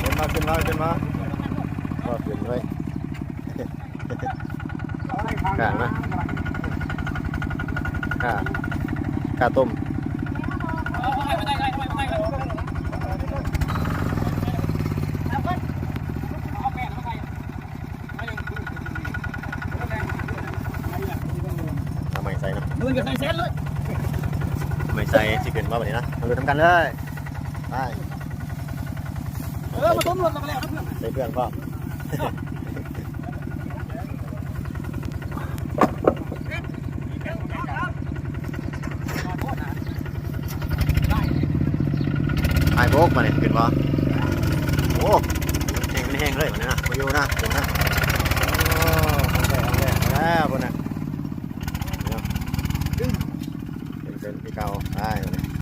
ຂຶ້ນມາ ຂຶ້ນມາ ຂຶ້ນມາ ກໍຂຶ້ນເລີຍ. ຂ້າມາ ຂ້າ ຂ້າຕົ້ມ ເອົາໄມ້ໃສ່ເນາະ ມື້ອື່ນກໍໃສ່ແຊນເລີຍ ໄມ້ໃສ່ ຊິຂຶ້ນບໍ່ບັດນີ້ນະ ມາລຸ້ນນຳກັນເລີຍ ໄປ. ເອີ ມາຕົ້ມລົດແລ້ວກໍແລ້ວເນາະ ໃສ່ເຄື່ອງພ້ອມ ອ້າຍໂບກມານີ້ ຂຶ້ນບໍ່? ໂອ້ ແຮງ ແຮງເລີຍບັດນີ້ນະ ບໍ່ຢູ່ນະ ຂຶ້ນນະ ໂອ້ ແຮງແທ້ ແຮງແທ້ ແລ້ວພຸ້ນນະ ເນາະ ຂຶ້ນ ຂຶ້ນຄືເກົ່າ ໄປ.